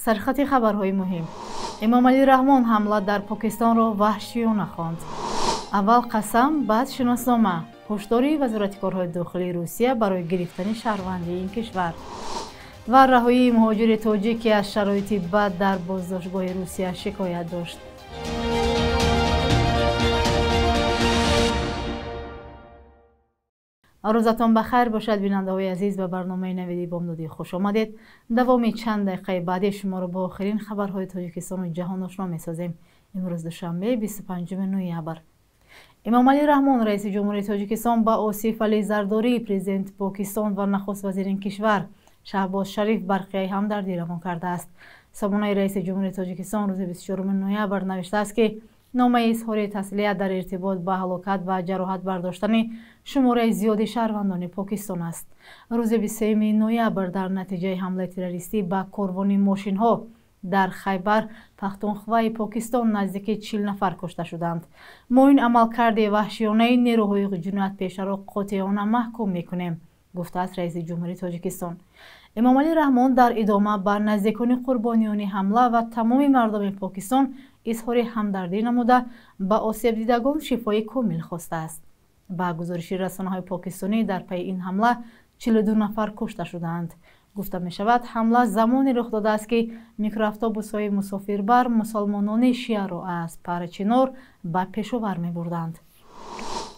Сархати хабарҳои муҳим. Эмомалӣ Раҳмон ҳамла дар Покистонро ваҳшиёна хонд. Аввал қасам, баъд шиноснома. Ҳушдори Вазорати корҳои дохилии Русия барои гирифтани шаҳрвандии ин кишвар. Ва раҳоии муҳоҷири тоҷик, ки аз шароити бад дар боздоштгоҳи Русия шикоят дошт. Рӯзатон ба хайр бошад, бинандаҳои азиз, ба барномаи навиди бомдодӣ хуш омадед. Давоми чанд дақиқаи баъдӣ шуморо бо охирин хабарҳои Тоҷикистону ҷаҳон ошно месозем. Имрӯз душанбе, 25 ноябр. Эмомалӣ Раҳмон, раиси ҷумҳурии Тоҷикистон, ба Осиф Алӣ Зардорӣ, президенти Покистон ва нахуст вазири ин кишвар Шаҳбоз Шариф барқияи ҳамдардӣ равон кардааст. Сомонаи раиси ҷумҳурии Тоҷикистон рӯзи 24 ноябр навиштааст, ки номаи изҳори таслият дар иртибот ба ҳалокат ва ҷароҳат бардоштани шумораи зиёди шаҳрвандони Покистон аст. Рӯзи 23 ноябр дар натиҷаи ҳамлаи террористӣ ба корвони мошинҳо дар Хайбар Пахтунхваи Покистон наздики 40 нафар кушта шуданд. Мо ин амалкарди ваҳшиёнаи нерӯҳои ҷиноятпешаро қотеона маҳкум мекунем, гуфтааст раиси ҷумҳурии Тоҷикистон. Эмомалӣ Раҳмон дар идома ба наздикони қурбониёни ҳамла ва тамоми мардуми Покистон изҳори ҳамдардӣ намуда, ба осебдидагон шифои комил хостааст. Ба гузориши расонаҳои покистонӣ дар пайи ин ҳамла 42 нафар кушта шудаанд. Гуфта мешавад, ҳамла замоне рух додааст, ки микроавтобусҳои мусофирбар мусалмонони шиаро аз Парачинор ба Пешовар мебурданд.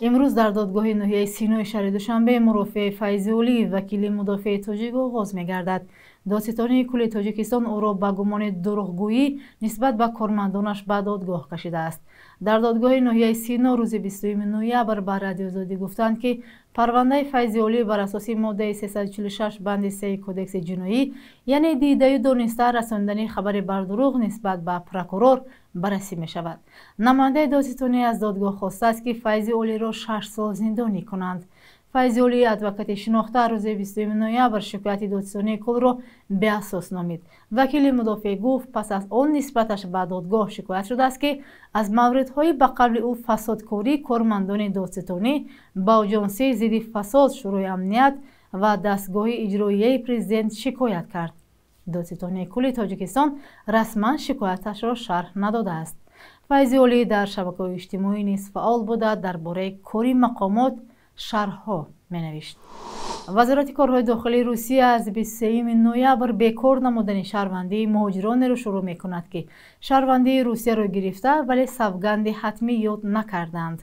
Имрӯз дар додгоҳи ноҳияи Синои шаҳри Душанбе мурофиаи Файзиолӣ, вакили мудофиаи тоҷик, оғоз мегардад. Додситонии кулли Тоҷикистон ӯро ба гумони дурӯғгӯӣ нисбат ба кормандонаш ба додгоҳ кашидааст. Дар додгоҳи ноҳияи Сино рӯзи 22 ноябр ба Радиозодӣ гуфтанд, ки парвандаи Файзиолӣ бар асоси моддаи 346 банди 3 Кодекси ҷиноӣ, яъне дидаю дониста расондани хабари бардурӯғ нисбат ба прокурор, баррасӣ мешавад. Намояндаи додситонӣ аз додгоҳ хостааст, ки Файзиолиро 6 сол зиндонӣ кунанд. Файзиолӣ, адвокати шинохта, рӯзи 22 ноябр шикояти додситонии куллро беасос номид. Вакили мудофеъ гуфт, пас аз он нисбаташ ба додгоҳ шикоят шудааст, ки аз мавридҳои ба қавли ӯ фасодкории кормандони додситонӣ ба оҷонсии зидди фасод, Шӯрои амният ва дастгоҳи иҷроияи президент шикоят кард. Додситонии кулли Тоҷикистон расман шикояташро шарҳ надодааст. Файзиолӣ дар шабакаҳои иҷтимоӣ низ фаъол буда, дар бораи кори мақомот шарҳҳо менавишт. Вазорати корҳои дохилии Русия аз 23 ноябр бекор намудани шаҳрвандии муҳоҷиронеро шурӯъ мекунад, ки шаҳрвандии Русияро гирифта, вале савганди ҳатмӣ ёд накарданд.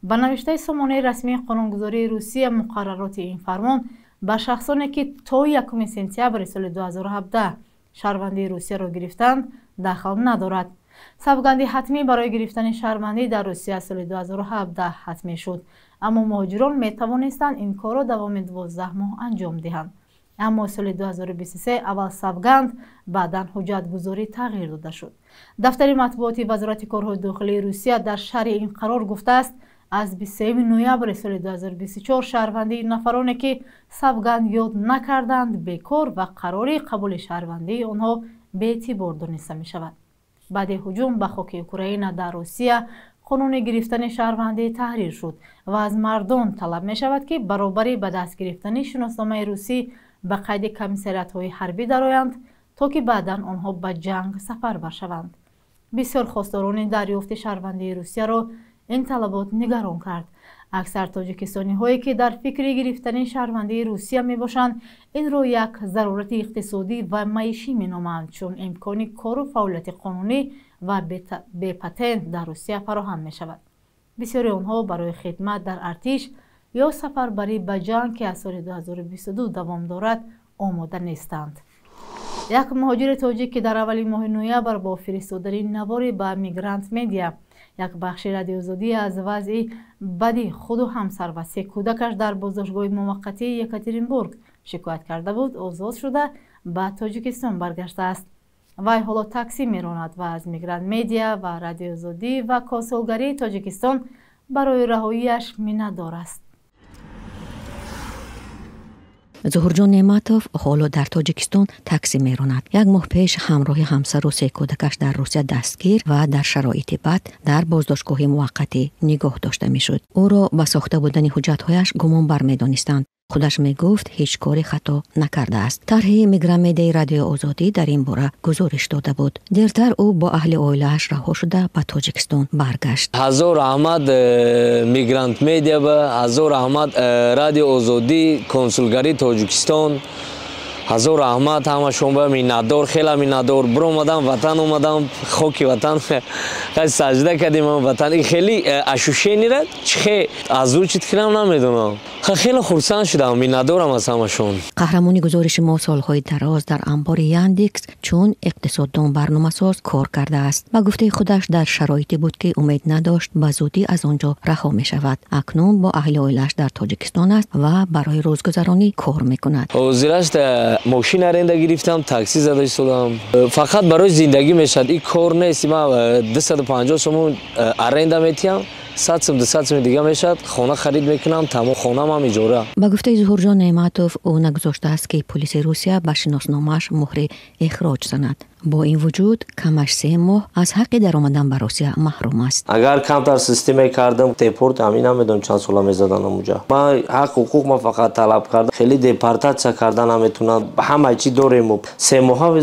Ба навиштаи сомонаи расмии қонунгузории Русия, муқаррароти ин фармон ба шахсоне, ки то 1 сентябри соли 2017 шаҳрвандии Русияро гирифтанд, дахл надорад. Савганди ҳатмӣ барои гирифтани шаҳрвандӣ дар Русия соли 2017 ҳатмӣ шуд, аммо муҳоҷирон метавонистанд ин корро давоми 12 моҳ анҷом диҳанд. Аммо соли 2023 аввал савганд, баъдан ҳуҷҷатгузорӣ тағйир дода шуд. Дафтари матбуоти Вазорати корҳои дохилии Русия дар шарҳи ин қарор гуфтааст, аз 23 ноябри соли 2024 шаҳрвандии нафароне, ки савганд ёд накарданд, бекор ва қарори қабули шаҳрвандии онҳо беэътибор дониста мешавад. Баъди ҳуҷум ба хоки Украина дар Русия қонуни гирифтани шаҳрвандӣ таҳрир шуд ва аз мардон талаб мешавад, ки баробари ба даст гирифтани шиносномаи русӣ ба қайди комиссариатҳои ҳарбӣ дароянд, то ки баъдан онҳо ба ҷанг сафарбар шаванд. Бисёр хосторони дарёфти шаҳрвандии Русияро ин талабот нигарон кард. Аксар тоҷикистониҳое, ки дар фикри гирифтани шаҳрвандии Русия мебошанд, инро як зарурати иқтисодӣ ва маишӣ меноманд, чун имкони кору фаъолияти қонунӣ ва бепатент дар Русия фароҳам мешавад. Бисёри онҳо барои хидмат дар артиш ё сафарбарӣ ба ҷанг, ки аз соли 2022 давом дорад, омода нестанд. Як муҳоҷири тоҷик, ки дар аввали моҳи ноябр бо фиристодани навори ба Мигрант Медиа, як бахши Радиозодӣ, аз вазъи бади худу ҳамсар ва се кӯдакаш дар боздоштгоҳи муваққатии Екатеринбург шикоят карда буд, озод шуда ба Тоҷикистон баргаштааст. Вай ҳоло таксӣ меронад ва аз Мигрант Медиа ва Радиозодӣ ва консулгарии Тоҷикистон барои раҳоияш миннатдор аст. Зуҳурҷон Неъматов ҳоло дар Тоҷикистон таксӣ меронад. Як моҳ пеш ҳамроҳи ҳамсару се кӯдакаш дар Русия дастгир ва дар шароити бад дар боздоштгоҳи муваққатӣ нигоҳ дошта мешуд. Ӯро ба сохта будани ҳуҷҷатҳояш гумон бармедонистанд. Худаш мегуфт, ҳеҷ кори хато накардааст. Тарҳи Миграмедияи Радиои Озодӣ дар ин бора гузориш дода буд. Дертар ӯ бо аҳли оилааш раҳо шуда ба Тоҷикистон баргашт. Ҳазор раҳмат Мигрант Медиа ба, ҳазор раҳмат Радиои Озодӣ, консулгарии Тоҷикистон, ҳазор раҳмат ҳамашон ба миннатдор, хеле миннатдор. Биромадам ватан, омадам хоки ватан, саҷда кардем ватан. Хеле ощущение чихе озвучить кунам намедонам. Хеле хурсанд шудам, миннатдорам аз ҳамашон. Қаҳрамони гузориши мо солҳои дароз дар анбори Яндекс чун иқтисоддон барномасоз кор кардааст. Ба гуфтаи худаш дар шароите буд, ки умед надошт ба зудӣ аз он ҷо раҳо мешавад. Акнун бо аҳли оилааш дар Тоҷикистон аст ва барои рӯзгузаронӣ кор мекунад. Ҳозираш мошин аренда гирифтам, такси зада истодам. Фақат барои зиндагӣ мешавад. Ин кор нест. Ман 250 сомон аренда метиҳам, 100 сом 200 сом дига мешавад, хона харид мекунам, тамом хонам ҳам иҷора. Ба гуфтаи Зуҳурҷон Неъматов, ӯ нагузоштааст, ки полиси Русия ба шиносномааш муҳри ихроҷ занад. Бо ин вуҷуд камаш 3 моҳ аз ҳаққи даромадан ба Русия маҳрум аст. Агар камтар система кардам, депорт ҳамин намедонам чанд сола мезадан онҷа. Ман ҳақ ҳуқуқ ма фақат талаб кардам. Хеле депортатсия кардан наметунам. Ҳама чӣ дорем. 3 моҳ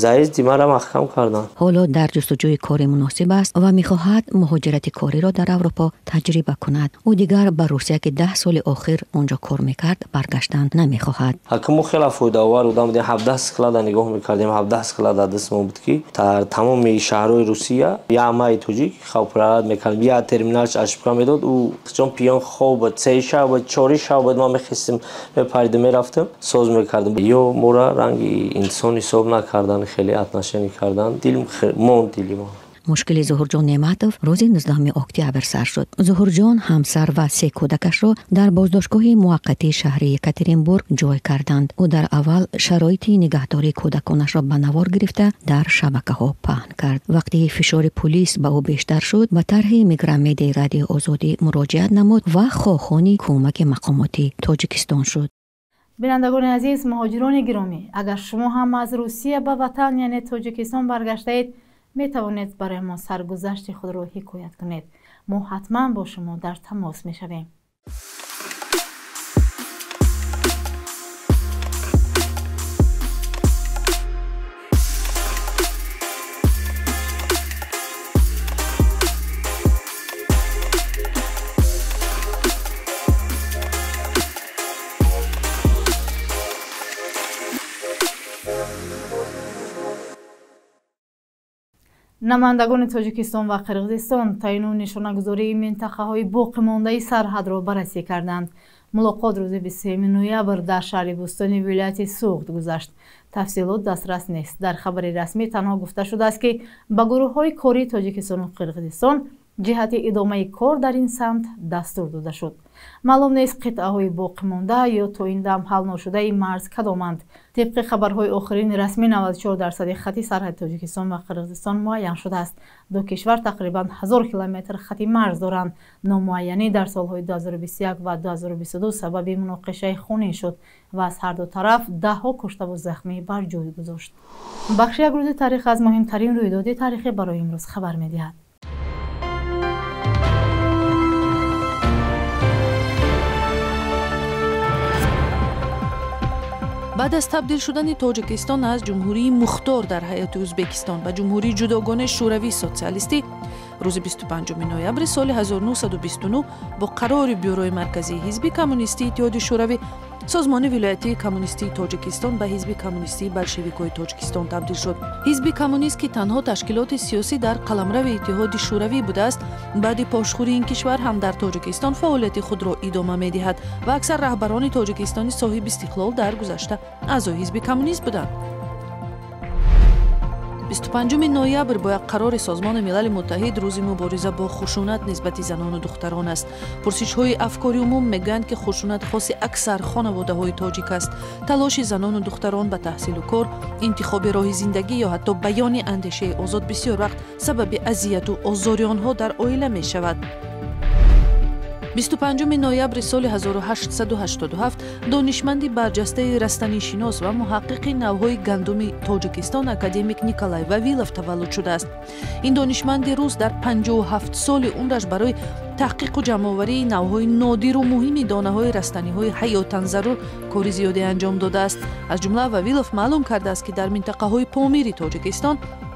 заезди маро маҳкам кардан. Ҳоло дар ҷустуҷӯи кори муносиб аст ва мехоҳад муҳоҷирати кориро дар Аврупо таҷриба кунад. Ӯ дигар ба Русия, ки 10 соли охир онҷо кор мекард, баргаштан намехоҳад. Ҳакиму хеле фоидаовар будам. 17 склада нигоҳ мекардем, 17 склада дастмон буд, ки дар тамоми шаҳрҳои Русия як май тоҷик хавпрарад мекардем. Як терминалш ошибка медод, ӯ чон пиён хоб буд, 3 шаб буд, 4 шаб буд, ман мехестим, мепаридим, мерафтем, соз мекардем. Ё моро ранги инсон ҳисоб накардан, хеле отношение кардан, дил монд дили мо. Мушкили Зуҳурҷон Неъматов рӯзи 19 октябр сар шуд. Зуҳурҷон ҳамсар ва 3 кӯдакашро дар боздоштгоҳи муваққатии шаҳри Екатеринбург ҷой карданд. Ӯ дар аввал шароити нигаҳдории кӯдаконашро ба навор гирифта дар шабакаҳо паҳн кард. Вақте фишори пулис ба ӯ бештар шуд, ба тарҳи Миграмедияи Радиои Озодӣ муроҷиат намуд ва хохони кӯмаки мақомоти Тоҷикистон шуд. Бинандагони азиз, муҳоҷирони гиромӣ, агар шумо ҳам аз Русия ба ватан, яъне Тоҷикистон баргаштаед, метавонед барои мо саргузашти худро ҳикоят кунед. Мо ҳатман бо шумо дар тамос мешавем. Намояндагони Тоҷикистон ва Қирғизистон таъину нишонагузории минтақаҳои боқимондаи сарҳадро баррасӣ карданд. Мулоқот рӯзи 23 ноябр дар шаҳри Бӯстони вилояти Суғд гузашт. Тафсилот дастрас нест. Дар хабари расмӣ танҳо гуфта шудааст, ки ба гурӯҳҳои кории Тоҷикистону Қирғизистон ҷиҳати идомаи кор дар ин самт дастур дода шуд. Маълум нест қитъаҳои боқимонда ё то ин дам ҳал ношудаи марз кадоманд. Тибқи хабарҳои охирини расмӣ 94% хати сарҳади Тоҷикистон ва Қирғизистон муайян шудааст. Ду кишвар тақрибан 1000 километр хати марз доранд. Номуайянӣ дар солҳои 2021 ва 2022 сабаби муноқишаи хунин шуд ва аз ҳар ду тараф даҳҳо куштаву захмӣ бар ҷой гузошт. Бахши як рӯзи таърих аз муҳимтарин рӯйдоди таърихӣ барои имрӯз хабар медиҳад. Баъд аз табдил шудани Тоҷикистон аз ҷумҳурии мухтор дар ҳайати Ӯзбекистон ба ҷумҳурии ҷудогонаи шӯравии социалистӣ рӯзи 25 ноябри соли 1929 бо қарори Бюрои марказии ҳизби коммунистии Иттиҳоди Шӯравӣ созмони вилоятии коммунистии Тоҷикистон ба ҳизби коммунистии болшевикҳои Тоҷикистон табдил шуд. Ҳизби коммунист, ки танҳо ташкилоти сиёсӣ дар қаламрави Иттиҳоди Шӯравӣ будааст, баъди пошхӯрии ин кишвар ҳам дар Тоҷикистон фаъолияти худро идома медиҳад ва аксар раҳбарони Тоҷикистони соҳиби истиқлол дар гузашта аъзои ҳизби коммунист буданд. 25 ноябр бо як қарори Созмони Милали Муттаҳид рӯзи мубориза бо хушунат нисбати занону духтарон аст. Пурсишҳои афкори умум мегӯянд, ки хушунат хоси аксар хонаводаҳои тоҷик аст. Талоши занону духтарон ба таҳсилу кор, интихоби роҳи зиндагӣ ё ҳатто баёни андешаи озод бисёр вақт сабаби азияту озори онҳо дар оила мешавад. 25 ноябри соли 1887 донишманди барҷастаи растанишинос ва муҳаққиқи навҳои гандуми Тоҷикистон академик Николай Вавилов таваллуд шудааст. Ин донишманди рус дар 57 соли умраш барои Таҳқиқу ҷамъоварии навъҳои нодиру муҳими донаҳои растаниҳои ҳаётан зарур кори зиёде анҷом додааст. Аз ҷумла Вавилов маълум кардааст, ки дар минтақаҳои Помири Тоҷикистон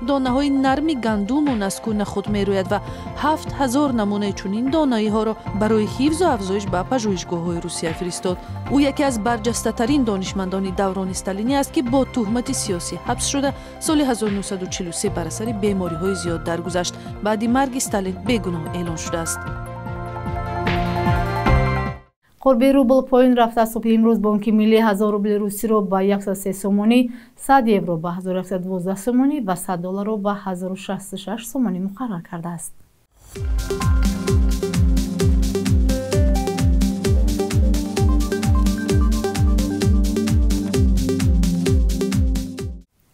донаҳои нарми гандуму наску нахуд мерӯяд ва 7000 намунаи чунин донаиҳоро барои ҳифзу афзоиш ба пажӯҳишгоҳҳои Русия фиристод. Ӯ яке аз барҷастатарин донишмандони даврони сталинӣ аст, ки бо туҳмати сиёсӣ ҳабс шуда, соли 1943 бар асари бемориҳои зиёд даргузашт. Баъди марги Сталин бегуноҳ эълон шудааст. Қурби рубл поён рафта. Субҳи имрӯз Бонки Миллӣ 1000 рубли русиро ба 103 сомонӣ, 100 евро ба 1112 сомонӣ ва 100 долларро ба 1066 сомонӣ муқаррар кардааст.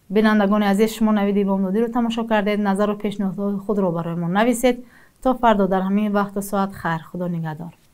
Бинандагони азиз, шумо навиди бомдодиро тамошо кардед. Назару пешниҳодҳои худро барои мо нависед. То фардо дар ҳамин вақту соат хайр, Худо нигаҳдор.